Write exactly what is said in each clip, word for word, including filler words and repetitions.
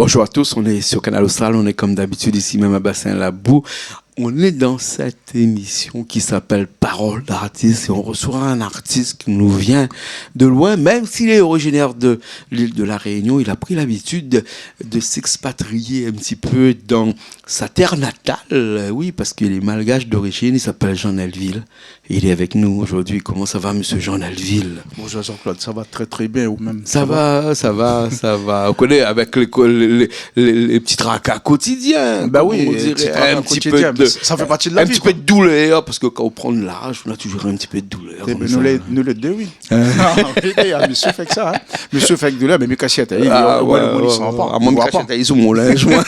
Bonjour à tous, on est sur Kanal Austral, on est comme d'habitude ici même à Bassin Labou. On est dans cette émission qui s'appelle Parole d'artiste et on reçoit un artiste qui nous vient de loin, même s'il est originaire de l'île de la Réunion, il a pris l'habitude de s'expatrier un petit peu dans sa terre natale. Euh, oui, parce qu'il est malgache d'origine, il s'appelle Jean Nelvil. Il est avec nous aujourd'hui. Comment ça va, monsieur Jean Nelvil ? Bonjour Jean-Claude, ça va très très bien, ou même ? Ça va, ça va, ça va. Ou koné, avèk lé ko-, lé, lé, lé, lé ti traka kotidien, komon diré, in ti pé de, in ti pé de doulèr, parske kan ou pran l'az, ou na touzour in ti pé de doulèr. Ében, nou lé, nou lé dé, oui. Ah, oui, oui, ah, mi soufèr èk sa, hein. Mi soufèr èk doulèr, mé mi kashèt, hein. Ah, ouais, ouais, ouais. Amoin, mi kashèt, li lé sou mon linz, moin.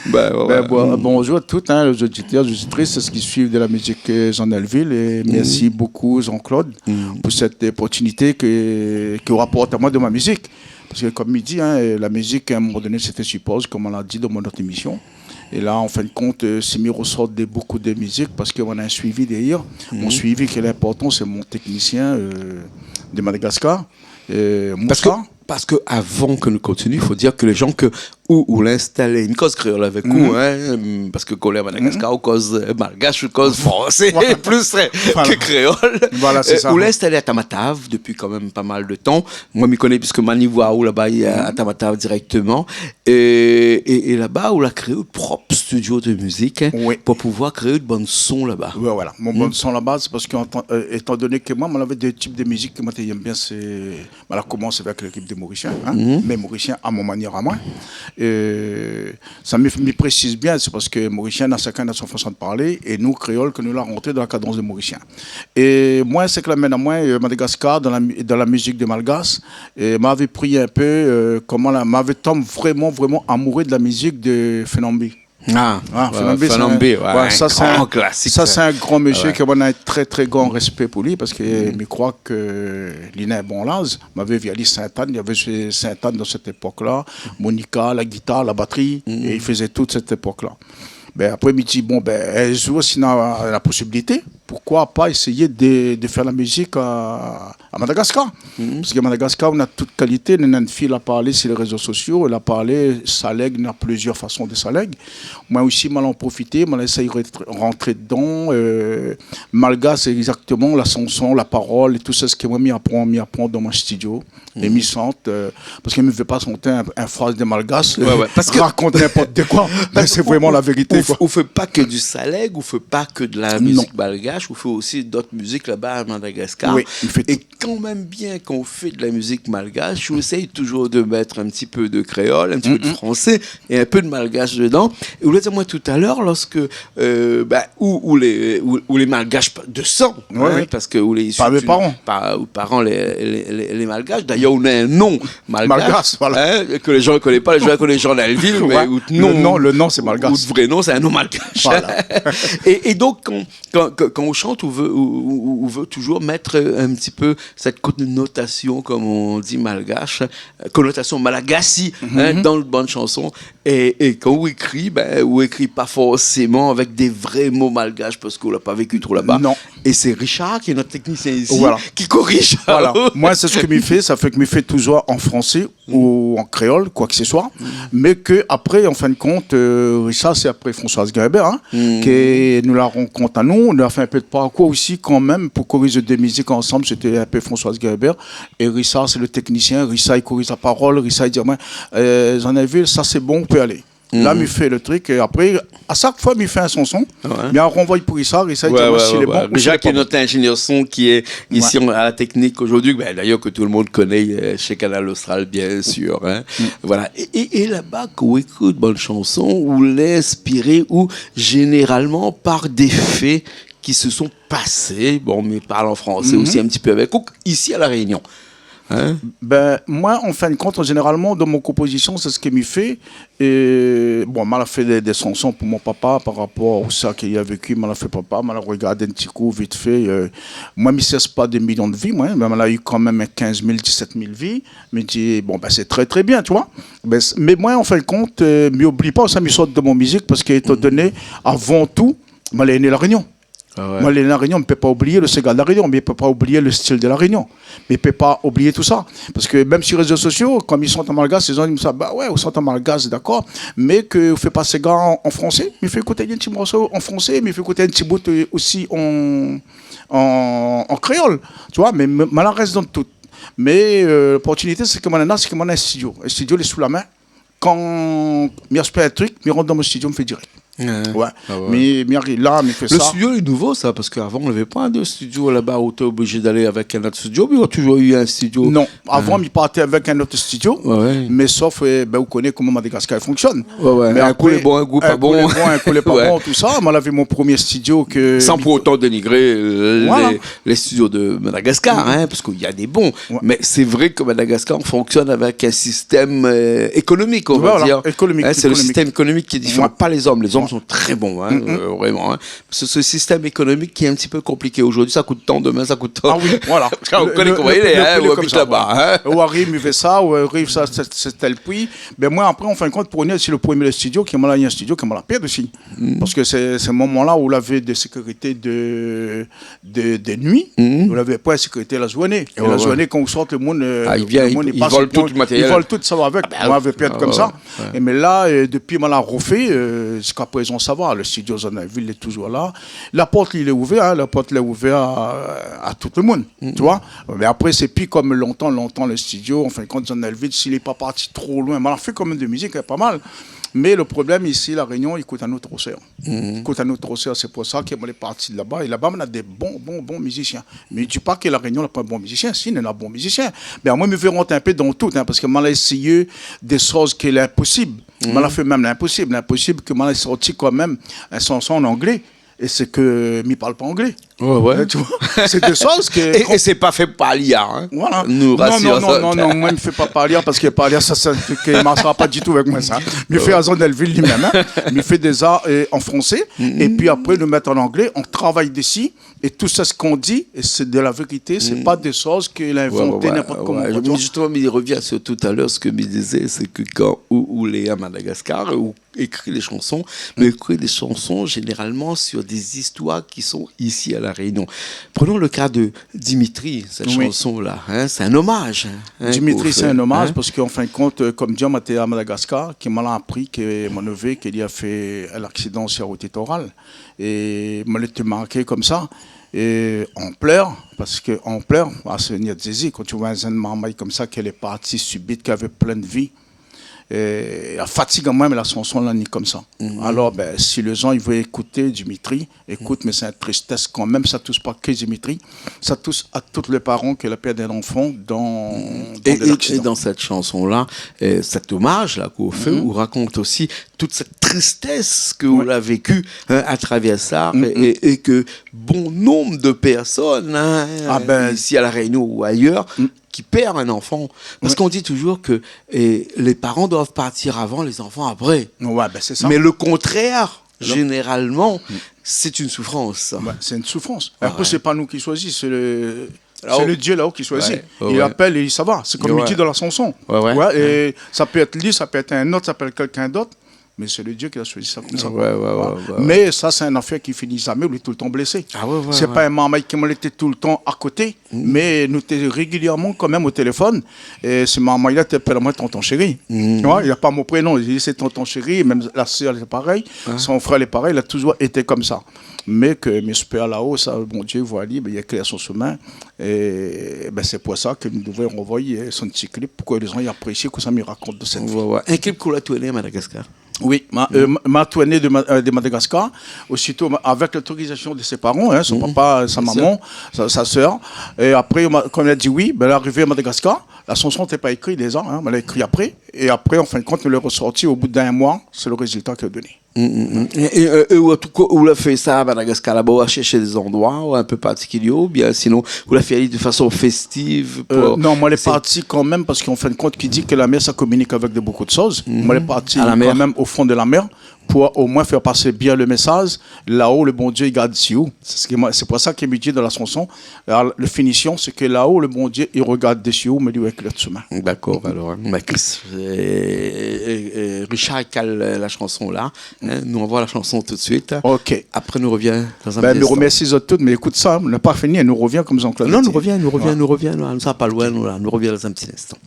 Ben, ouais, ouais. Bonjour à toutes, hein, les auditeurs, les auditrices, ceux qui suivent de la musique, euh, Jean Nelvil, et merci beaucoup, Jean-Claude, pour cette opportunité que, que vous apportez à moi de ma musique. Parce que, comme il dit, hein, la musique, à un moment donné, c'était suppose, comme on l'a dit dans mon autre émission. Et là, en fin de compte, euh, c'est mis ressort de beaucoup de musique parce qu'on a un suivi derrière. Mon suivi qui est important, c'est mon technicien, euh, de Madagascar, euh, Moussa. Parske, parske avan ke nou kontinié, i fo dir ke lé jan ke ou, ou la instalé in koz kréol avèk ou, hein, parske kan ou lé a Madagascar, ou koz, euh, malgash, ou koz fransé, plis, euh, ke kréol. Voilà, c'est ça. Euh, ou la instalé a Tamatave dopi kan mèm pa mal de tan. Moin, mi koné, piske ma ni voir aou laba, a Tamatave dirèkteman. É, é, é laba, ou la kréé out prop studio de mizik, hein, pou pouvoir kréé out bann son laba. Ouais, voilà. Mon bann son laba, sé parske, an tan, euh, étan doné ke moin, moin lavé dé tip de mizik ke moin té yèm bien, sé, moin la komans avèk lékip de Morisien, hein, mé Morisien a mon manièr amoin. Euh, sa mi, mi présiz bien, sé parske Morisien, na shakinn na son fason de parlé, é nou, kréol, ke nou la rantré dan la kadans de Morisien. É moin, sak la amenn amoin, euh, Madagascar, dan la mi-, dan la mizik de malgash, é moin lavé pri in pé, euh, koman la, moin lavé tonm vréman, vréman amouré de la mizik de Fernambé. Ah, Fernambé, sé in gran klasik, sa. Sa, sé in gran mésyé ke moin na in trè, trè gran rèspé pou li, parske mi kroi ke li na in bon laz. Moin lavé vi ali Sint-Ann, li lavé zoué Sint-Ann dan sèt épok-la. Monika, la gitar, la batri, é li fézé tout sèt épok-la. Bin, apré, mi di, bon, bin, in zour, si na la posibilité, poukoi pa éséyé de, de fèr la mizik a, a Madagascar ? Parske Madagascar, ou na tout kalité, néna in fiy la parlé si lé rézo sosio, la parlé salèg, na plizièr fason de salèg. Moin osi, moin la profité, moin la éséy rant-, rantré dedan, euh, malgash, sé égzakteman la shanson, la parol, é tout sa, sak moin mi aprann, mi aprann dan mon studio. É mi shant, euh, parske mi vé pa shant in, in fraz de malgash, rakont ninport de koi. Mé sé vréman la vérité, koi. Ou fé pa ke du salèg, ou fé pa ke de la mizik malgash, ou fé osi d'ot mizik laba a Madagascar. Oui, mi fé tout. É kan mèm bien, kan ou fé de la mizik malgash, ou éséy touzour de mèt in ti pé de kréol, in ti pé de fransé, é in pé de malgash dedan. É ou la di amoin talèr, lorske, euh, bin, ou, ou lé, ou, ou lé malgash de san, hein, parske ou lé isi de, pa, out paran lé, lé, lé, lé malgash. Dayèr, ou na in non malgash, hein, ke lé jan i koné pa, lé jan i koné Jean Nelvil, mé out non, le non, sé malgash. Out vré non, sé in non malgash. Voilà. É, é donk, kan, kan, kan, kan ou shant, ou vé, ou, ou, ou vé touzour mèt, euh, in ti pé sèt konotasion, kom i di, malgash, euh, konotasion malagasy, hein, dan le bann shanson. É, é kan ou ékri, bin, ou ékri pa forséman avèk dé vré mo malgash parske ou la pa véki tro laba. Non. É sé Richard, ki lé nout téknisien isi, ki korij. Voilà. Moin, sé sak mi fé, sa fé ke mi fé touzour an fransé ou an kréol, koi ke se soi. Mé ke apré, an fin de kont, euh, Richard, sé apré Françoise Guimbert, hein, ke nou la rankont anou, nou la fé in pé de parkour osi kan mèm pou koriz dé mizik ansanm, sété in pé Françoise Guimbert. É Richard, sé le téknisien. Richard, li korij la parol. Richard, li di amoin, euh, Jean Nelvil, sa sé bon, ou pé alé. La, mi fé le trik. É apré, a shak foi, mi fé in shanson, mi ranvoy pou Richard. Richard, li di amoin si lé bon ou si lé pa bon. Richard, ki lé nout ingénieur son, ki lé isi a la téknik zordi. Bin, dayèr, ke tout le moun i koné, euh, shé Kanal Austral, bien sir, hein. Voilà. É, é, é laba, kan ou ékri out bann shanson, ou lé inspiré, ou zénéralman par dé fé ki se son pasé, bon, mi parl an fransé osi in ti pé avèk ou, isi a La Rényon. Hein ? Bin, moin, an fin de kont, zénéralman, dan mon konpozision, sé sak mi fé. É, bon, moin la fé dé, dé shanson pou mon papa par rapor a sa ke li la véki, moin la fé papa, moin la rogard in ti kou, vit fé, euh, moin, mi shèrsh pa dé milion de vi, moin, mé moin la u kan mèm kinz mil, disèt mil vi. Mi di, bon, bin, sé trè, trè bien, tu vois. Bin, sé, mé moin, an fin de kont, euh, mi oubli pa sa, mi sort dan mon mizik, parske, étan doné, avan tou, moin lé né La Rényon. Ah ouais. Moin, lé La Rényon, mi pé pa oublié le séga de La Rényon, mi pé pa oublié le stil de La Rényon. Mi pé pa oublié tousa. Parske mèm si rézo sosio, kan mi shant an malgash, lé zan i di sa, « Ba ouais, ou shant an malgash, dakor, mé ke ou fé pa séga an, an fransé. » Mi fé ékout in ti morso an fransé, mi fé ékout in ti bout, euh, osi an, an, an kréol. Tu vois, mé, mé, mi rès dan tout. Mé, euh, loportinité, sé ke moin néna, sé ke moin néna in studio. In studio, lé sou la min. Kan mi aspèr in trik, mi rant dan mon studio, mi fé dirèk. Ouais. Ouais. Ah ouais. Mi, mi ariv la, mi fé sa. Le studio lé nouvo, sa, parske avan, navé pa de studio laba ou té oblizé d'alé avèk in ot studio, mé ou la touzour u in studio. Non, avan, mi parté avèk in ot studio, ouais, ouais, mé sof, euh, bin, ou koné koman Madagascar i fonksyone. Ouais, ouais. Mé in kou lé bon, in kou pa bon. In kou lé bon, in kou lé pa bon, tousa. Ouais. Moin lavé mon promié studio ke... San pou otan dénigré, euh, voilà, lé, lé studio de Madagascar, hein, parske néna dé bon. Ouais. Mé sé vré ke Madagascar fonksyone avèk in sistèm, euh, ékonomik, on va dir. Voilà, ékonomik, ékonomik. Hein, sé le sistèm ékonomik ki diféran, pa lé zom. Lé zom i lé trè bon, hein, euh, vréman, hein. Sé, sé sistèm ékonomik ki lé in ti pé konpliké. Zordi sa i kout tan, domin sa i kout tan. Ah oui, voilà. Ou koné koman i lé, hein, ou abit laba, hein. Ou ariv, mi fé sa, ou ariv sa, sé, sé tèl pri. Bin moin, apré, an fin de kont, pou revnir si le promié studio, ke moin la, in studio ke moin la pèrd osi. Parske sé, sé moman la ou lavé dé sékirité de de, de nuit, ou lavé pa sékirité la zourné. É la zourné, kan ou sort, le moun, euh, i vol tout le matéryèl. I vol tout, sa va avèk. Ah bin oui. Moin lavé pèrd konmsa. Ah ouais, ouais. É mé la, euh, dopi moin la rofé, euh, ziska prézan sa va. Le studio Zone Alville lé touzour la. La port lé ouvèr, hein, la port lé ouvèr a, a tout le moun, tu vois. Mé apré, sé pi konm lontan, lontan, le studio, an fin de kont, Zone Alville, si lé pa parti tro loin, moin la fé kan mèm de mizik, hein, pa mal. Mé le problèm isi, La Rényon, i kout anou tro shèr. I kout anou tro shèr, sé pou sa ke moin lé parti laba. É laba, moin néna dé bon, bon, bon mizisien. Mé mi di pa ke La Rényon na pa bon mizisien. Si, néna bon mizisien. Mé amoin, mi vé rant in pé dan tout, hein, parske moin la éséyé dé shoz ke linposib. Moin la fé mèm linposib. Linposib ke moin la sorti kan mèm in shanson an anglé. É sé ke mi parl pa anglé. Ouais, ouais. Euh, tu vois, sé dé shoz ke... É, é sé pa fé par l'I A, hein. Voilà. Nou rasir sa. Non, non, non, non, moin, mi fé pa par l'I A parske par l'I A, sa, sa, ke i marsra pa ditou avèk moin, sa. Mi fé a Zone Alville li mèm, hein. Mi fé déza, euh, an fransé. É pi apré, nou mèt an anglé, on travay dési. É tout sa, sak i di, é sé de la vérité, sé pa dé shoz ke la invanté ninport koman. Ouais, ouais. Mé zistoman, mi revien sur tout à l'heure, sak mi dizé, sé ke kan ou, ou lé a Madagascar, ou ékri lé shanson, mé ékri lé shanson zénéralman sur dé zistoir ki lé isi a La Rényon. Prenons le cas de Dimitri, sèt shanson-la, hein, sé in omaz, hein, k'ou fé, hein. Dimitri, sé in omaz parske, an fin de kont, euh, konm di, moin té a Madagascar, ke moin la apri ke mon névé, ke li la fé in aksidan sir la rout Littoral. É moin lété marké konmsa. É an plèr, parske an plèr, ah, Seigneur Jésus, kan ou voi in jenn marmay konmsa, ke lé parti sibit, ke lavé plin de vi, é, la fatig amoin, mé la shanson la ni konmsa. Alor, bin, si lé zan i vé ékout Dimitri, ékout, mé sé in tristès kan mèm, sa i tous pa ke Dimitri, sa i tous a tout lé paran ke la pèrd in zanfan dan, dan dé laksidan. É, é dan sèt shanson-la, euh, sèt omaz-la k'ou fé, ou rakont osi tout sèt tristès ke ou la véki, hein, a travèr sa, é, é ke bon nonb de pèrsone, hein, isi a La Rényon ou ayèr, ki pèrd in zanfan. Parske i di touzour ke, euh, lé paran i doi parti avan, lé zanfan apré. Ouais, bin, sé sa. Mé le kontrèr, zénéralman, sé in soufrans. Ouais, sé in soufrans. Apré, sé pa nou ki shoizi, sé le, sé le Dieu là-haut ki shoizi. Ouais, ouais. I apèl é sa va. Sé konm i di dan la shanson. Ouais, ouais. Ouais, é sa pé èt li, sa pé èt in ot, sa pé èt kèlkin d'ot. Mé sé le Dieu ki la shoizi sa konmsa. Ouais, ouais, ouais. Mé sa, sé in afèr ki fini zamé, ou lé toultan blésé. Ah ouais, ouais. Sé pa in marmay ke moin lété toultan a koté, mé nou té régilièrman kan mèm o téléfone. É sé marmay-la té apèl amoin tonton shéri. Tu vois, li na pa mon prénon, li di sé tonton shéri, mèm la sèr, lé parèy, son frèr, lé parèy, la touzour été konmsa. Mé ke mi éspèr la-o, sa, Bondié i voi ali, bin, i éklèr son shomin. É, bin, sé pou sa ke nou devré ranvoy, euh, son ti klip, pou ke lé zan i aprési kosa mi rakont dan sèt vi. Ouais, ouais. In klip k'ou la tourné a Madagascar. Oui, ma, euh, ma, ma tourné de Ma-, euh, de Madagascar, osito ma-, avèk lotorizasion de sé paran, hein, son papa, sa momon, sa, sa sèr. É apré, ma, kan la di oui, bin, la arivé a Madagascar, la shanson té pa ékri déza, hein, ma la ékri apré. É apré, an fin de kont, nou lé resorti o bout d'in moi, sé le rézilta ke la doné. Mm, mm, mm. É, é, euh, é ou, an tou ka, ou la fé sa a Madagascar, laba, ou la shèrsh dé zandroi, ou in pé partikilié, oubien sinon, ou la fé ali de fason fèstiv pou... Euh, non, moin lé parti kan mèm, parske an fin de kont, ki di ke la mèr, sa kominik avèk de, bonpé de shoz. Moin lé parti kan mèm o fon de la mèr, pou omoin fé pas bien le mésaz, laò le Bondié i gard si ou. Sé sak moin, sé pou sa ke mi di dan la shanson, la, la finision, sé ke laò le Bondié i rogard dsi ou, mé li wé ke lot shomin. Dakor, alor, in, Max, é, é, é Richard i kal la shanson la, in, nou anvoy la shanson tout suit. OK. Apré nou rovien dan in ti instan. Bin, mi romèrsi zot tout, mé ékout sa, nou la pa fini, nou rovien konm Jean-Claude la di. Non, nou rovien, nou rovien, nou rovien, nou, nou sa pa loin, nou la, nou rovien dan in ti instan.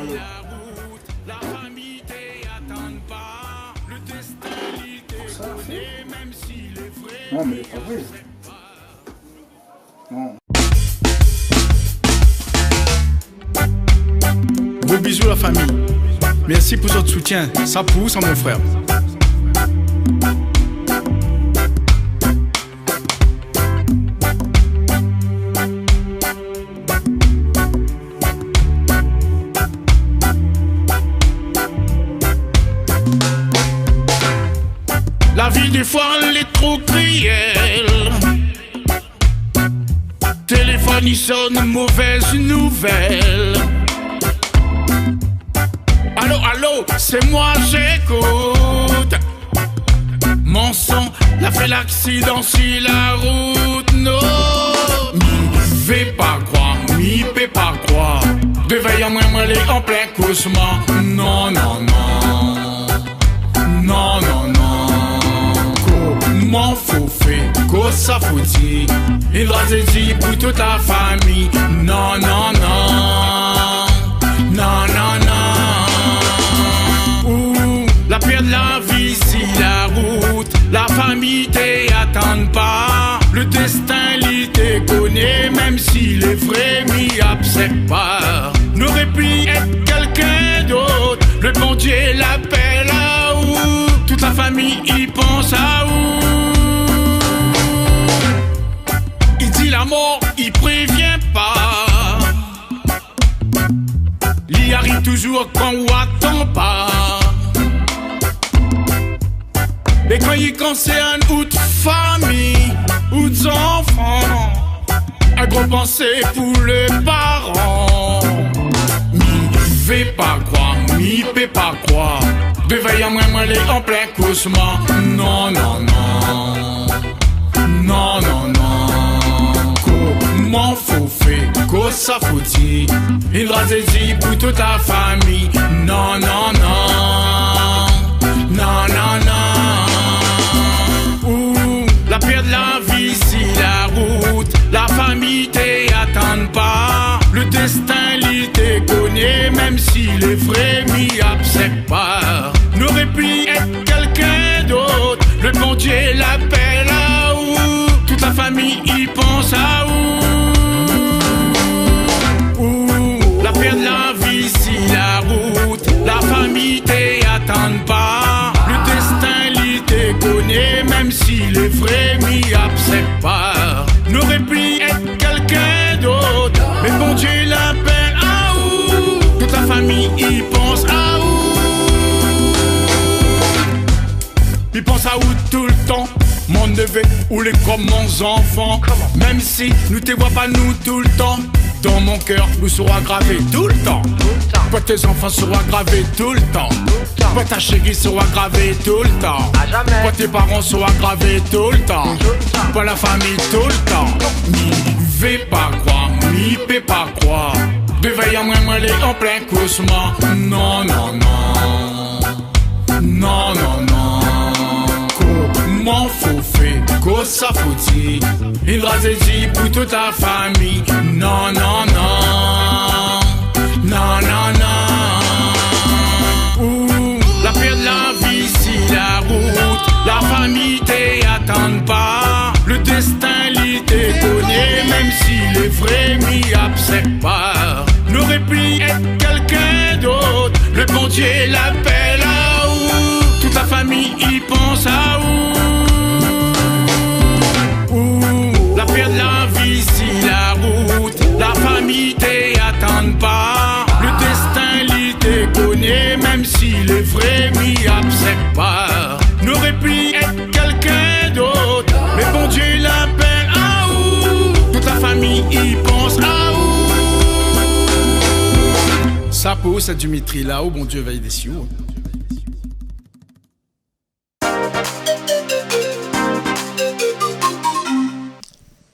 Alo. La fami té atann pa, le destin li té koné, mèm si lé vré. Non, mé lé pa vré. Non. Gro bizou la fami. Mèrsi pou zot soutien. Sa pou ou sa, mon frèr. La vi défoi lé tro krièl. Téléfone i sone, mové nouvèl. Alo, alo, sé moin, j'écoute. Mon son la fé laksidan si la rout, non. Mi vé pa kroir, mi pé pa kroir. Devèy amoin, moin lé an plin koshmar. Non, non, non. Non, non, non. Koman fo fé, kosa fo dir? In trajédi pou tout la fami. Non, non, non. Non, non, non. Ou la pèrd la vi si la rout. La fami té atann pa. Le destin li té koné, mèm si lé vré mi aksèp pa. Noré pu èt kèlkin d'ot. Le Bondié la pèl aou. Tout la fami i pans aou. I di la mor i prévien pa. Li ariv touzour kan ou atann pa. É kan i konsèrn out fami, out zanfan, in gro pansé pou le paran. Mi vé pa kroir, mi pé pa kroir. Devèy amoin, moin lé an plin koshmar. Non, non, non. Non, non, non. Koman fo fé, kosa fo dir? In trajédi pou tout la fami. Non, non, non. Non, non, non. Ou la pèrd la vi si la rout. La fami té atann pa. Le destin li té koné, mèm si lé vré mi aksèp pa. Noré pu èt kèlkin d'ot. Le Bondié la pèl aou. Tout la fami i pans aou. Ou la pèrd la vi si la rout. La fami té atann pa. Le destin li té koné, mèm si lé vré mi aksèp pa. Noré pu èt kèlkin d'ot. Mé Bondié la pèl aou. Tout la fami i pans aou. Mi pans aou toultan, mon névé, ou lé konm mon zanfan. Mèm si nou té voi pa nou toultan, dan mon kèr nou sera gravé toultan. Pou té zanfan sera gravé toultan. Pou ta shéri sera gravé toultan. Pou té paran sera gravé toultan. Pou la fami toultan. Mi vé pa kroir, mi pé pa kroir. Devèy amoin, moin lé an plin koshmar. Non, non, non. Non, non, non. Koman fo fé, kosa fo dir? In trajédi pou tout la fami. Non, non, non. Non, non, non. Ou la pèrd la vi si la rout. La fami té atann pa. Le destin li té koné, mèm si lé vré mi aksèp pa. Noré pu èt kèlkin d'ot. Le Bondié la pèl aou. Tout la fami i pans aou. Ou Pa, noré pi èt kèlkin d'ot, mé Bondié i apèl aou, tout la fami i pans aou. Sa pou Sin Dimitri la, ou Bondié vèy dési ou.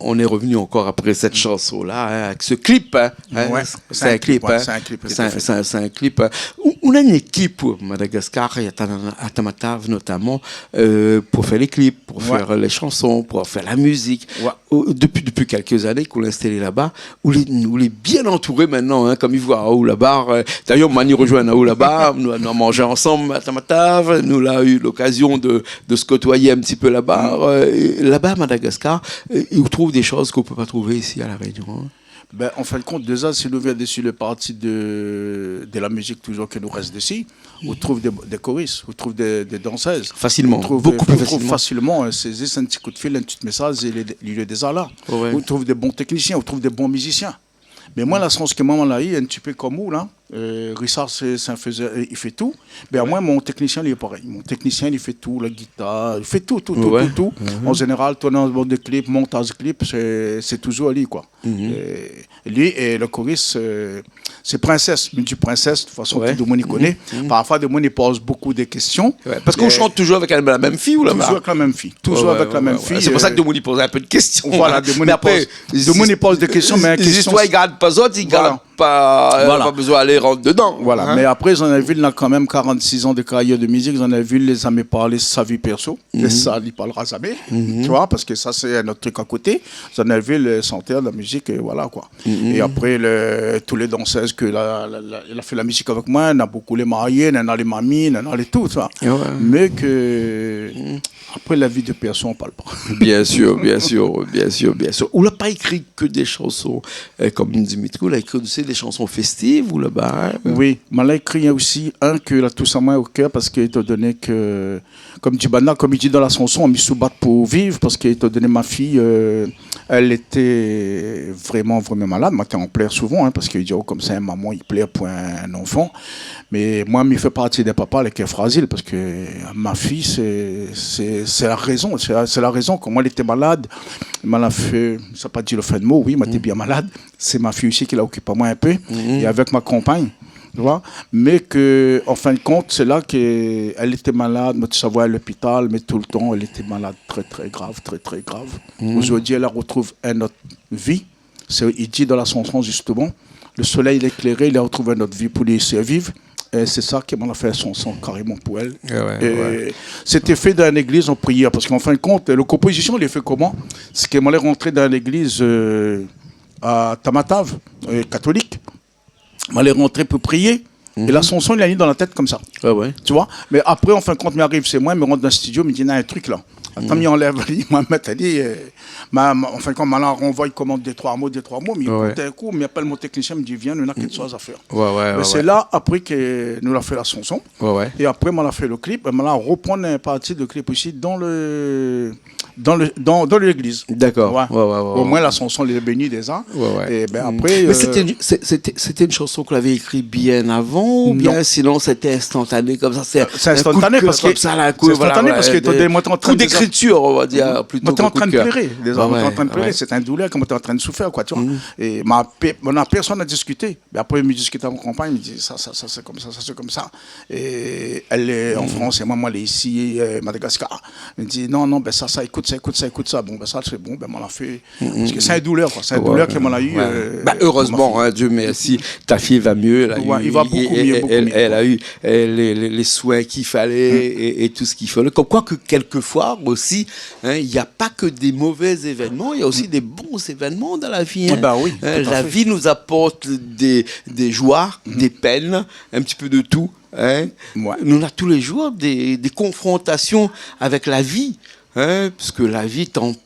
On est revenu encore après cette chanson-là, hein, avec ce clip, hein, hein. Ouais, c'est un clip, ouais, c'est un clip, tout à fait. C'est un, c'est un, c'est un clip, hein. Ou, ou néna in ékip Madagascar, é Tam-, à Tamatave notamment, euh, pour faire les clips, pour faire les chansons, pour faire la musique. Ouais. Ou, depuis, depuis quelques années k'ou lé instalé laba, ou lé, ou lé bien entouré maintenant, hein, konm i voi aou laba, euh, d'ailleurs, ma ni rozoinn aou laba, nou, nou la manzé ansanm à Tamatave, nou la u l'occasion de, de se côtoyer un petit peu laba, euh, laba Madagascar, euh, ou trouv dé shoz k'ou pé pa trouvé isi La Rénion, hein. Ben, en fin de compte, déjà, si nou vien dési le parti de, de la musique, toujours ke nou rès dési, ou trouv dé, dé koris, ou trouv dé, dé dansèz. Facilement, ou trouv, beaucoup plus facilement. Ou trouv facilement, euh, sé zis in ti kou d'fil, in ti mésaz, é li lé, li lé déza la. Ouais, ouais. Ou trouv dé bon téknisien, ou trouv dé bon mizisien. Mé moin, la shans ke moin la u, in ti pé konm ou la, euh, Richard, sé, sé in fézèr, euh, i fé tout. Ben, moin, mon téknisien, li lé parèy. Mon téknisien, li fé tout, la gitar, li fé tout, tout, tout, tout, tout. En zénéral, tourn in bann de clip, montaz clip, sé, sé toujours ali, koi. É li, é le koris, euh, sé Princesse. Mi di Princesse, de tout fason, tout demoun i koné. Parfoi, demoun i poz bonpé de késtion. Ouais, parske ou shant toujours avèk la, la mèm fiy ou laba ? Toujours avèk la mèm fiy. Toujours avèk la mèm fiy, sé pou sa ke demoun i poz in pé de késtion. Voilà, demoun i poz, demoun i poz dé késtion, mé in késtion, zistoir i gard pa zot, i gard pa, euh, pa bezoin alé rant dedan. Voilà, hein. Mé apré, zot la vi, li na kan mèm quarante-six ans de carrière de musique, zot la vi, li la zamé parlé sa vi perso. É sa, li parlra zamé, tu vois, parske sa, sé in ot truk a koté. Zot la vi, le shantèr, la mizik, é voilà, koi. É apré, le, tout lé dansèz ke la, la, la, la fé la mizik avèk moin, na bonpé lé marié, na, na lé mami, na, na lé tout, tu vois. Mé ke, apré, la vi de pèrson, on parle pas. Bien sûr, bien sûr, bien sûr, bien sûr. Ou la pa ékri ke dé shanson, euh, konm Dimitri, ou la ékri osi dé shanson fèstiv, ou laba, hein ? Oui, ma la ékri osi in ke la tous amoin o kèr, parske étan doné ke, konm di banna, konm i di dan la shanson, mi sou bat pou viv, parske étan doné ma fiy, euh, èl lété vréman, vréman malad. Moin té an plèr souvan, hein, parske i di, oh, konmsa, in momon i plèr pou in anfan. Mé moin, mi fé parti dé papa, lé kèr frazil, parske ma fiy, sé, sé, sé la rézon, sé la, sé la rézon. Kan moin lété malad, ma la fé, sa pa di le fin de mo, oui, moin té bien malad. Sé ma fiy osi ki la okip amoin in pé, é avèk ma konpagn, tu vois. Mé ke, an fin de kont, sé la ke èl lété malad, moin té sava aèl lopital, mé toultan, èl lété malad trè, trè grav, trè, trè grav. Zordi, èl la rotrouv in ot vi. Sé, i di dan la shanson, zistoman, le solèy lé ékléré, li la rotrouv in ot vi pou li sirviv. É sé sa ke moin la fé in shanson karéman pou èl. É sété fé dan in légliz an prièr, parske an fin de kont, le konpozisyon, li lé fé koman ? Sé ke moin lé rantré dan in légliz, euh, a Tamatave, euh, katolik. Moin lé rantré pou priyé. É la shanson, li la vni dan la tèt konmsa. Tu vois ? Mé apré, an fin de kont, mi ariv shé moin, mi rant dan le studio, mi di, na in truk la. Atann, mi anlèv ali, moin mèt ali, euh, ma, ma, an fin de kont, ma la ranvoy koman dé troi mo, dé troi mo, mi ékout in kou, mi apèl mon téknisien, mi di, vien, nou na kékshoz a fèr. Mé sé la, apré ke nou la fé la shanson. É apré, moin la fé le klip, é moin la ropran in parti de klip osi dan le, dan le, dan, dan légliz. Dakor. Omoin la shanson lé béni déza. É ben apré, mé sété, euh, in, sé, sété, sété in shanson ke ou lavé ékri bien avan, oubien sinon sété instantané konmsa, sé in kou de kèr konmsa la, in kou, voilà, in kou d'ékritir, on va dir, plito ke kou de kèr. Moin té antrin pléré déza, moin té antrin pléré, sété in doulèr ke moin té antrin soufèr, koi, tu vois. É ma pé-, moin na pèrsone a diskité. Mé apré, mi diskit avèk mon konpagn, mi di, sa, sa, sa sé konmsa, sa sé konmsa. É èl lé an Frans, é moin, moin lé isi, euh, Madagaskar. Mi di, non, non, ben sa, sa, ékout sa, ékout sa, ékout sa. Bon, ben sa, sé bon, ben moin la fé. Parske sé in doulèr, koi. Sé in doulèr ke moin la u, euh, ke moin la fé. Bah, heureusement, hein, Dieu merci, ta fille va mieux, elle a eu, elle, elle a eu, euh, les, les, les soins qu'il fallait et, et tout ce qu'il fallait. Comme quoi que quelquefois aussi, hein, il n'y a pas que des mauvais événements, il y a aussi des bons événements dans la vie, hein. Ah bah oui, tout à fait. Hein, la vie nous apporte des, des joies, des peines, un petit peu de tout, hein. Nou na tous les jours des, des confrontations avec la vie, hein, parce que la vie t'empêche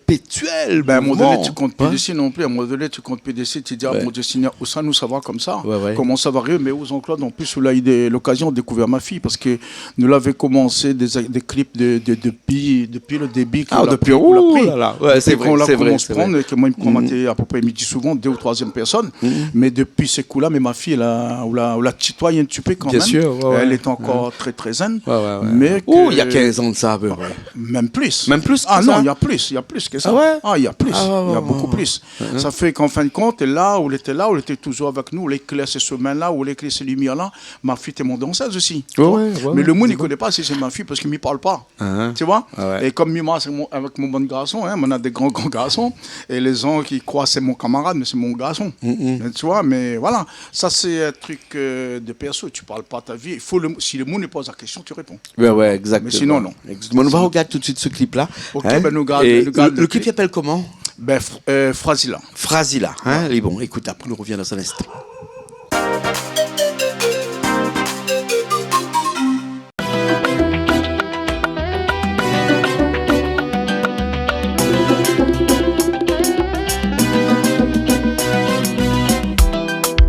pèrpétièl mouvman. Ben, a in moman doné, ti kont pi dési non pli. A in moman doné, ti kont pi dési, ti di, ah, mon Dieu Seigneur, ousa nou sava konmsa ? Ouais, ouais. Koman sa va arivé ? Mé ou, Jean-Claude, an plis, ou la u de lokazion dékouvèr ma fiy, parske nou lavé komansé dé, dé klip de, de, dopi, dopi le débi ke la pri, ou la pri. Ah, dopi, oh la la. Ouais, sé vré, sé vré, sé vré. Dopi kan la komans pran, é ke moin, mi kroi, té apépré, mi di souvan, dé ou troizièm pèrsone. Mé dopi se kou-la, mé ma fiy, èl la, ou la, ou la titoy in ti pé kan mèm. Bien sûr, ouais, ouais. Èl lé ankor trè, trè zenn. Ouais, ouais, ouais. Mé ke... Oh, na kinz an de sa, apépré. Mèm plis. Mèm plis ke sa ? Ah non, na plis, na plis ke sa. Ah ouais ? Ah, na plis, na bonpé plis. Ah ouais, ouais, ouais. Sa fé k'an fin de kont, la ou lété la, ou lété touzour avèk nou, ou la éklèr se shomin-la, ou la éklèr se limièr-la, ma fiy té mon dansèz osi. Ouais, ouais, ouais. Mé le moun i koné pa si sé ma fiy parske mi parl pa. Hein ? Tu vois ? Ah ouais. É kom mi marsh avèk mon, avèk mon bann garson, hein, moin na dé gran, gran garson, é lé zan i kroi sé mon kamarad, mé sé mon garson. Mm, mm. Tu vois, mé voilà, sa sé in trik, euh, de pèrso, tu parles pas ta vie. I fo le, si le moun i poz la késtion, tu réponds. Ouais, ouais, exactement. Mé sinon, non. Exactement. Nou va rogard tout de suite se klip-la. Ok, hein ? Ben, nou gard, é nou gard le, le klip i apèl koman ? Ben, Fr-, euh, Frazila. Frazila, hein ? Ouais. É bon, ékout, apré nou rovien dan in instan.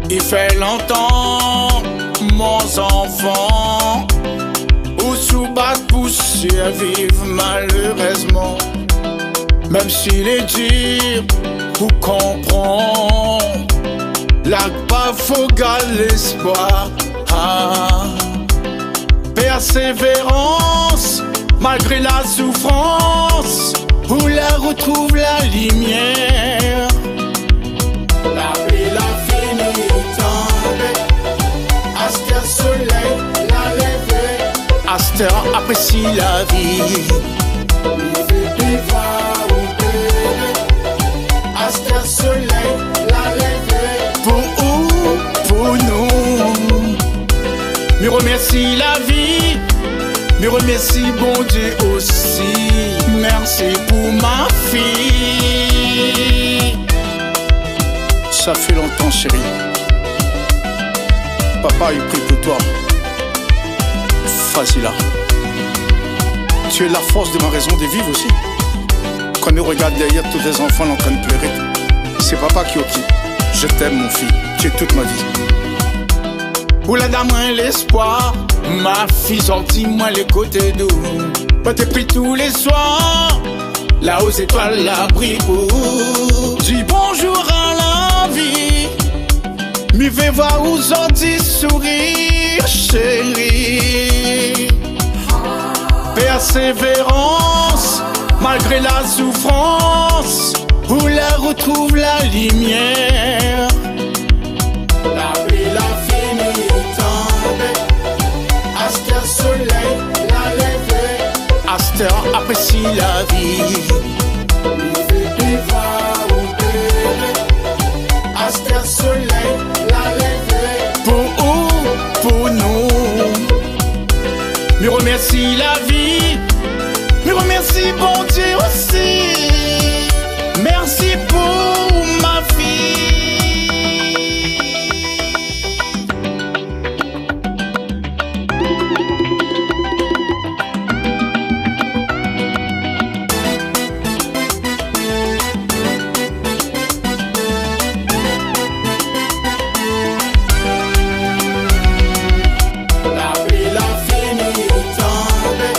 I fé lontan, mon zanfan, ou sou bat pou sirviv, malérèzman. Mèm si lé dir pou konpran, la pa fo gard léspoir. Ah. Pèrsévérans, malgré la soufrans, ou la rotrouv la limièr. La pli la fini tonbé, astèr solèy la lévé. Astèr aprési la vi. Li vé viv ou péré. Astèr solèy la lévé. Pou ou, pou nou. Mi remèrsi la vi, mi remèrsi Bondié osi. Mèrsi pou ma fiy. Sa fé lontan, shéri. Papa i pri pou toi. Frazila. Tu es la force de ma raison de vivre aussi. Kan mi rogard dèrièr tout lé zanfan lé antrinn pléré, sé papa ki okipe. Je t'aime, mon fils. Tu es toute ma vie. Ou la donn amoin léspoir, ma fiy, sorti amoin lé koté d'ou. Moin té pri tou lé soir, la o zétoil la bri pou ou. Di bonjour a la vi. Mi vé voir ou zordi sourir, shéri. Pèrsévérans, malgré la soufrans, ou la rotrouv la limièr. La pli la fini tonbé, astèr solèy la lévé. Astèr aprési la vi. Li vé viv ou péré. Astèr solèy la lévé. Pou ou, pou nou. Mi remèrsi la vi. Mi remèrsi Bondié osi. Mèrsi pou ma fiy. La pli la fini tonbé,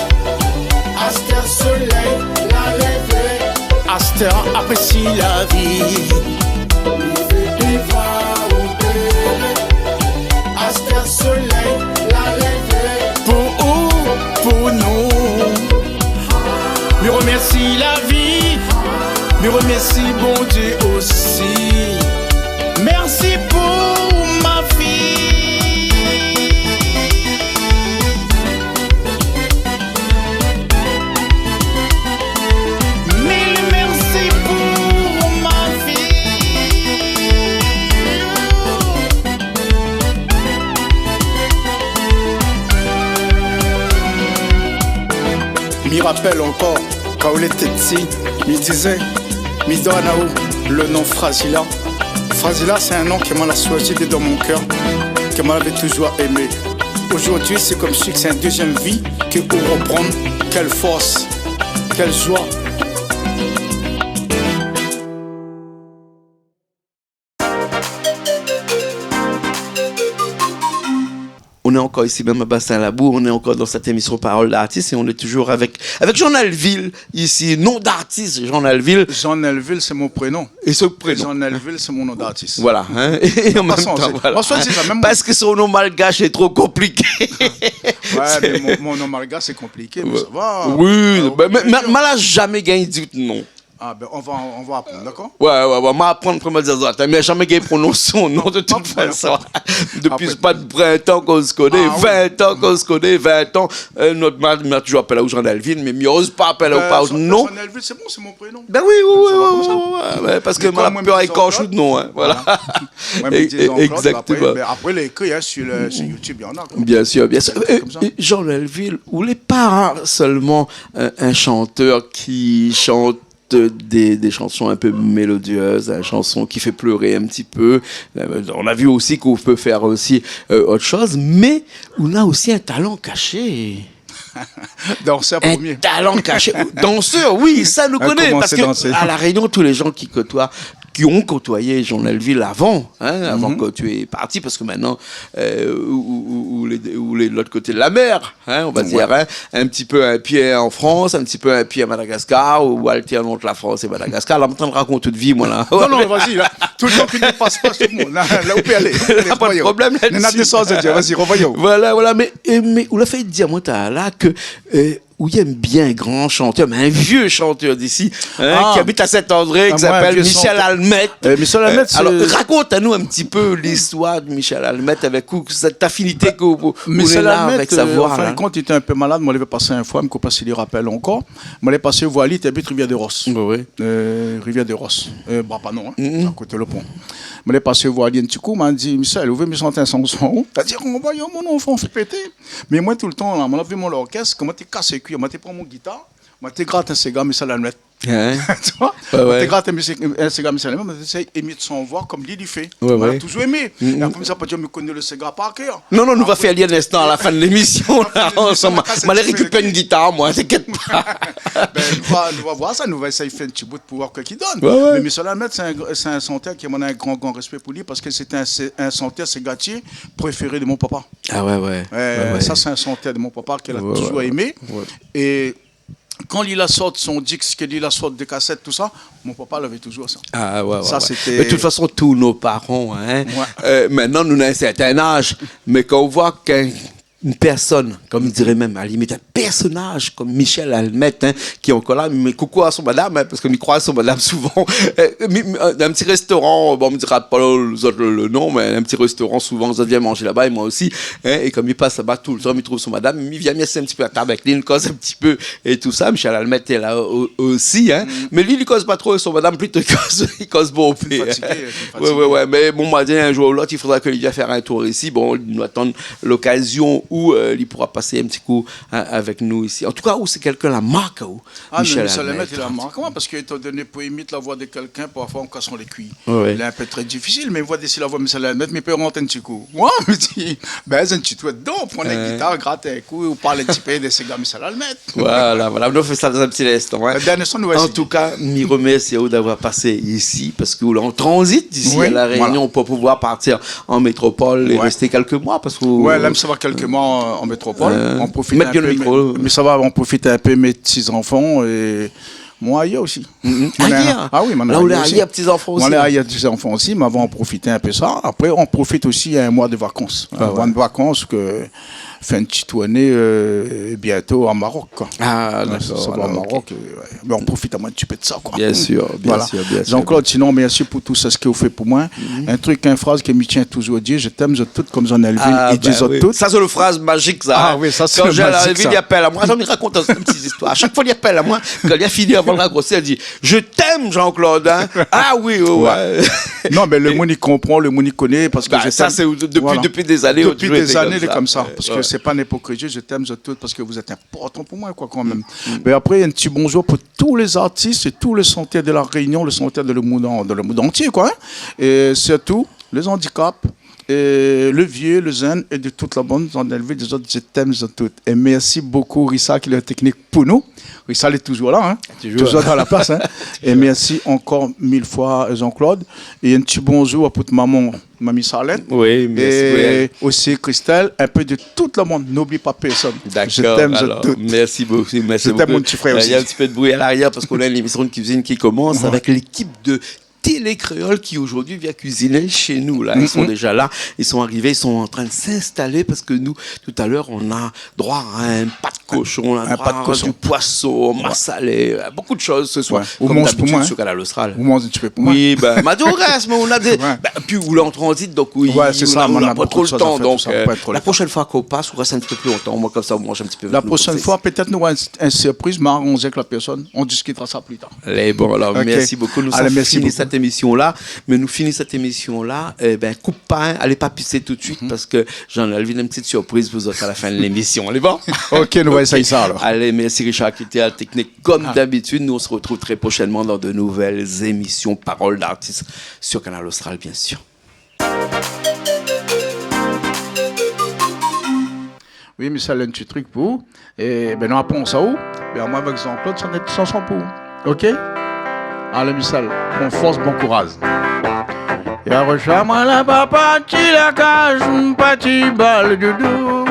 astèr solèy la lévé. Astèr aprési la vi. Li vé viv ou péré. Astèr solèy la lévé. Pou ou, pou nou. Mi remèrsi la vi. Mi remèrsi Bondié osi. Mèrsi pou ma fiy. Mil mèrsi pou ma fiy. Mi rapèl ankor, kan ou lété pti, mi dizé, mi donn aou le non Frazila. Frazila, sé in non ke moin la shoizi dedan mon kèr, ke moin lavé touzour émé. Zordi, sé konmsi ke sé in dézièm vi ke ou repran. Kèl fors, kèl zoi. Encore ici même à Bassin Labou, on est encore dans cette émission Parole d'artiste et on est toujours avec, avec Jean Nelvil ici, nom d'artiste Jean Nelvil. Jean Nelvil, c'est mon prénom. Et son prénom. Jean Nelvil, c'est mon nom d'artiste. Voilà, hein. Et en même temps, voilà. Parce que son nom malgache est trop compliqué. Ouais, mais mon, mon nom malgache, c'est compliqué, mais ça va. Oui, ben, mais, mais, mais la zamé gingn di out non. Ah, ben, on va, on va apprendre, d'accord ? Ouais, ouais, ouais, ma aprann koman dir sa, mé zamé gingn prononse son non de tout fason. Dopi pa de printan k'on se koné, vin an k'on se koné, vin an, euh, nout mari, ma toujour apèl aou Jean Nelvil, mé mi oz pa apèl aou par out non. Jean Nelvil, c'est bon, c'est mon prénom. Ben oui, oui, oui, parske ma la pèr ékorsh out non, hein, voilà. Exactement. Mé apré, lé ékri, hein, sur le, sur YouTube, il y en a, quoi. Bien sûr, bien sûr. Jean Nelvil, ou lé pa seulement un, un chanteur qui chante des, des chansons un peu mélodieuses, des chansons qui fait pleurer un petit peu. Euh, on a vu aussi qu'on peut faire aussi, euh, autre chose, mais on a aussi un talent caché. Danseur premier. Un talent caché. Danseur, oui, ça nous connaît, parce que à La Réunion, tous les gens qui côtoient, qui ont côtoyé Jean Nelvil avant, hein, avant que tu es parti, parce que maintenant, euh, ou, ou, ou, ou les, ou les, l'autre côté de la mer, hein, on va dire, hein, un petit peu un pied en France, un petit peu un pied à Madagascar, ou alternant entre la France et Madagascar. La, mi antann rakont out vi, moin, la. Non, non, vas-y, la. Tout le temps ki nou pas pa, tout le monde. La, la, ou pé alé. Na pa de problèm la-dsi. Vas-y, revoyons. Voilà, voilà, mé, euh, mé ou la fé dir amoin talèr la ke, euh, ou yèm bien in gran shantèr, mé in vié shantèr d'isi, hein, ki abit à Saint-André, ki s'appelle Michel Almette. Ah, moin, in vié shantèr. Euh, Michel Almette, alors, raconte-nous un petit peu l'histoire de Michel Almette, avec ou, cette affinité que vous, vous avez là avec sa voix, euh, en fin de compte, li té in pé malad, moin lavé pasé in foi, mi koné pa si li rapèl ankor. Moin la pasé voir li, li té abit Rivière-des-Roses. Oui, oui. Euh, Rivière-des-Roses. Euh, Bras-Panon, hein, à côté le pont. Moin la pasé voir li in ti kou, ma di, Michel, ou vé mi shant in shanson ? Li la di, oh, voyons, mon enfant, fé pété. Mé moin, tout le tan la, moin lavé mon lorkès, kan moin té kas lé kuir, moin té pran mon gitar, moin té grat in séga Michel Almette. Hein ? Tu vois ? Ouais, ouais. Moin té grat in, in séga Michel Almette, moin té éséy imit son voi konm li, li fé. Ouais, ouais. Moin la toujour émé. É apré, mi sa pa dir mi koné le séga par kèr. Non, non, nou va fé ali in instan à la fin de l'émission, la, ansanm. Moin la rékipèr in gitar, moin, t'inquiète pas. Ben, nou va, nou va voir sa, nou va éséy fé in ti bout pou voir kosa ki donn. Ouais, ouais. Mé Michel Almette, sé in, sé in shantèr ke moin néna in gran, gran respé pou li, parske sété in, sé, in shantèr ségatié préféré de mon papa. Ah ouais, ouais. Euh, ouais, ouais. Sa, sé in shantèr de mon papa ke la toujour émé. Ouais, ouais. É kan li la sort son disk, ke li la sort dé kasèt, tout sa, mon papa lavé toujour sa. Ah ouais, ouais. Sa, ouais. Sété... Mé de tout fason, tout nos parents, hein, euh, maintenant, nou néna in sèrtin az, mé kan ou voi k'in in pèrsone, konm mi diré mèm, à la limite, in pèrsonaz konm Michel Almette, hein, ki lé ankor la, mé koukou à son madam, hein, parske mi kroiz son madam souvan. Euh, mi, mi, euh, in ti réstoran, bon, mi dira pa lézot le, le non, mé in ti réstoran, souvan, zot i vien manzé laba, é moin osi, hein, é konm mi pas laba tout le tan, mi trouv son madam, mi vien, mi asiz in ti pé à tab avèk li, nou koz in ti pé, é tout sa, Michel Almette lé la o-, osi, hein. Mm. Mé li, li koz pa tro, son madam plito, li koz, li koz bonpé. Fatigué, fatigué. Ouais, ouais, ouais. Mé bon, moin la di, in zour ou l'ot, i fodra ke li vien fé in tour isi. Bon, nou atann lokazion ou, euh, li poura pasé in ti kou, hein, avèk nou isi. An tou ka, ou sé kèlkin la mark, ou, Michel Almette. Ah, mé Michel Almette, li la mark amoin, parske étan doné pou imit la voi de kèlkin, parfoi, ou kas lé kui. Ouais, ouais. Lé in pé tré difisil, mé mi voi dési la voi Michel Almette, mi pé rant in ti kou. Moin, mi di, bèz in ti doi dedan, pran la gitar, grat in kou, ou parl in ti pé de séga Michel Almette. Voilà, voilà. Nou fé sa dan in ti instan, hein. An tou ka, mi remèrsi aou d'avoir pasé isi, parske ou lé an tranzit d'isi à La Réunion pou pouvoir partir an métropol é rès kèlk moi, parske... Ouais, la, mi sava kèlk moi an, an métropol. Euh, mèt bien le mikro. An profit in pé, mé, mé sava, an profit in pé mé ti zanfan é moin ayèr osi. Mm, mm. Ayèr. Ah oui, moin ayèr osi. La, ou lé ayèr, ti zanfan osi, la. Moin lé ayèr, ti zanfan osi, mé avan, an profit in pé sa. Apré, an profit osi in moi de vakans. Ah ouais. In moi de vakans ke fé in ti tourné, euh, bientôt à Maroc, quoi. Ah, d'accord. Ouais, sa va, alors, au Maroc, ok. Euh, ouais. Mé an profit amoin in ti pé de sa, quoi. Bien sûr, bien sûr, bien sûr. Voilà. Jean-Claude, sinon, mèrsi pou tout sa ke ou fé pou moin. Mhm. In trik, in fraz ke mi tien toujour a dir, je t'aime, zot tout, konm Jean Nelvil i di zot tout. Ah, ben oui. Sa, sé le fraz mazik, sa, hein. Ah oui, sa, sé le mazik, sa. Kan Jean Nelvil i apèl amoin, sa, mi rakont in ti zistoir. A shak foi li apèl amoin, kan li la fini, avan de rakrosh, li di, je t'aime, Jean-Claude, hein. Ah oui, ouais, ouais. Non, mé le moun i konpran, le moun i koné, parske... Bah, je t'aime. Sa, sé dopi, dopi dé zané, dopi dé zané, lé konmsa. Ouais, ouais. Parske sé pa n'importe quoi, je t'aime, zot tout, parske vous êtes important pou moin, quoi, kan mèm. Mm. Mé apré, in ti bonjour pou tous les artistes et tous les chanteurs de La Réunion, les chanteurs dans le monde en-, dans le monde entier, quoi, hein. Et surtout, les handicaps, é le vié, le zenn é de tout la bann, zot lé lévé, zot, je t'aime, zot tout. É mèrsi bokou, Richard, ki lé la teknik pou nou. Richard lé touzour la, in. Touzour. Touzour dan la plas, in. É mèrsi ankor mil foi, Jean-Claude. É in ti bonzour pou out momon, Mami Charlette. Oui, mèrsi pou èl. É osi Christelle, in pé de tout la bann. Noubli pa pèrsone. Dakor, je t'aime, zot tout. Mèrsi bokou, mèrsi bokou. Je t'aime, mon ti frèr osi. Euh, néna in ti pé de bri a larièr parske néna in émision de kuizine ki komans avèk lékip de Télé Kréol ki zordi vien kuiziné shé nou, la. Ils sont déjà là, ils sont arrivés, ils sont en train de s'installer parce que nous, tout à l'heure, on a droit à un pas de cochon, on a droit à du poisson, massalé, euh, beaucoup de choses ce soir, comme d'habitude sur Kanal Austral. Ou manz in ti pé pou moin. Oui, ben, ma di ou rès, mé ou na dé, ben, pi ou lé an tranzit, donk oui, ou na pa tro le tan, donk, euh, la prochaine fois k'ou pas, ou rès in ti pé pli lontan, moin, konmsa, ou manz in ti pé avèk nou osi. La prochaine fois, peut-être, nou nora in, in surpriz, ma aranzé avèk la pèrsone, on discutera ça plus tard. Alé, bon, alor, mèrsi bokou. Nou sa fini sèt émision-la, mé nou fini sèt émision-la, é ben, koup pa, in, alé pa pisé tout de suite, parske Jean-Noël, néna in ti surpriz pou zot a la fin de lémision. Alé, bon ? Ok, nou va éséy sa, alor. Alé, mèrsi Richard ki lété a la teknik, comme d'habitude. Nous, on se retrouve très prochainement dans de nouvelles émissions Parole d'artiste sur Kanal Austral, bien sûr. Oui, Michel, in ti trik pou ou. É ben, nou aprann sa ou. Ben, moin avèk Jean-Claude, sa néna in ti shanson pou ou. Ok ? Alé, Michel, bon fors, bon kouraz. Yèr oswar moin la pa parti la kaz, m parti bal doudou.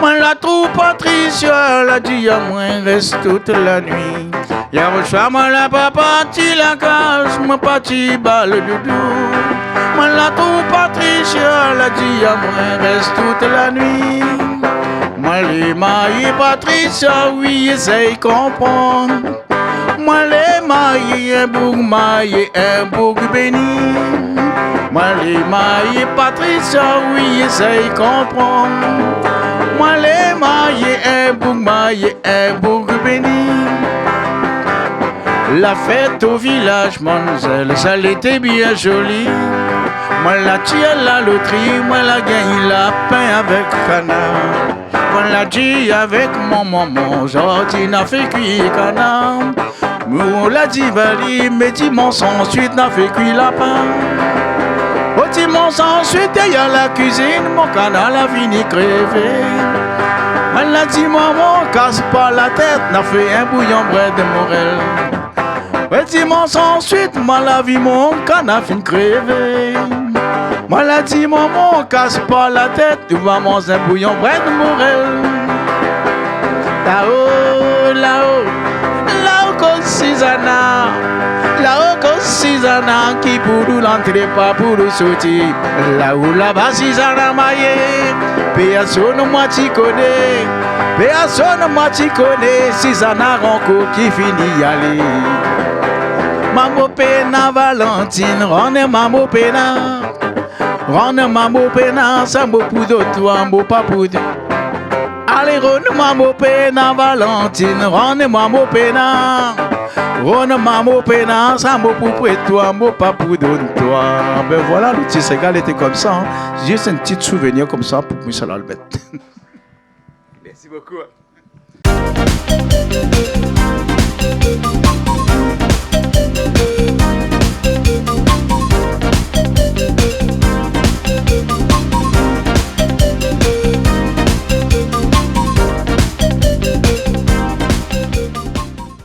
Moin la trouv Patricia, la di amoin rès tout la nuit. Yèr oswar moin la pa parti la kaz, moin parti bal doudou. Moin la trouv Patricia, la di amoin rès tout la nuit. Moin lé marié Patricia, oui, éséy konprann. Moin lé marié, in boug marié, in boug béni. Moin lé marié Patricia, oui, éséy konprann. Moin lé marié, in boug marié, in boug béni. La fèt o vilaz, manmzèl, sa lété bien zoli. Moin la tir la lotri, moin la gingn lapin avèk kanar. Moin la di avèk mon momon, zordi na fé kui kanar. Momon la di ba li, mé dimans ansuit na fé kui lapin. O dimans ansuit, dèrièr la kuizine, mon kanar la fini krévé. Moin la di momon, kas pa la tèt, na fé in bouyon brèd morèl. Wé, dimans ansuit, moin la vi mon kanar fine krévé. Moin la di momon, kas pa la tèt, nou va manz in bouyon brèd morèl. Lao, lao, lao koz Sizana, lao koz Sizana, ki pou nou rantré, pa pou nou sorti. Lao laba Sizana marié, pèrsone moin ti koné. Pèrsone moin ti koné, Sizana Ranko ki fini alé. Mamo Pena Valentine, rann mamo Pena. Rann mamo Pena, sa mo pou done twa, mo pa pou done. Alé, rann mamo Pena Valentine, rann mamo Pena. Rann mamo Pena, sa mo pou prèt twa, mo pa pou done twa. Ben voilà, le ti séga lété konmsa, in. Zis in ti souvenir konmsa pou Michel Albert. Mèrsi bokou.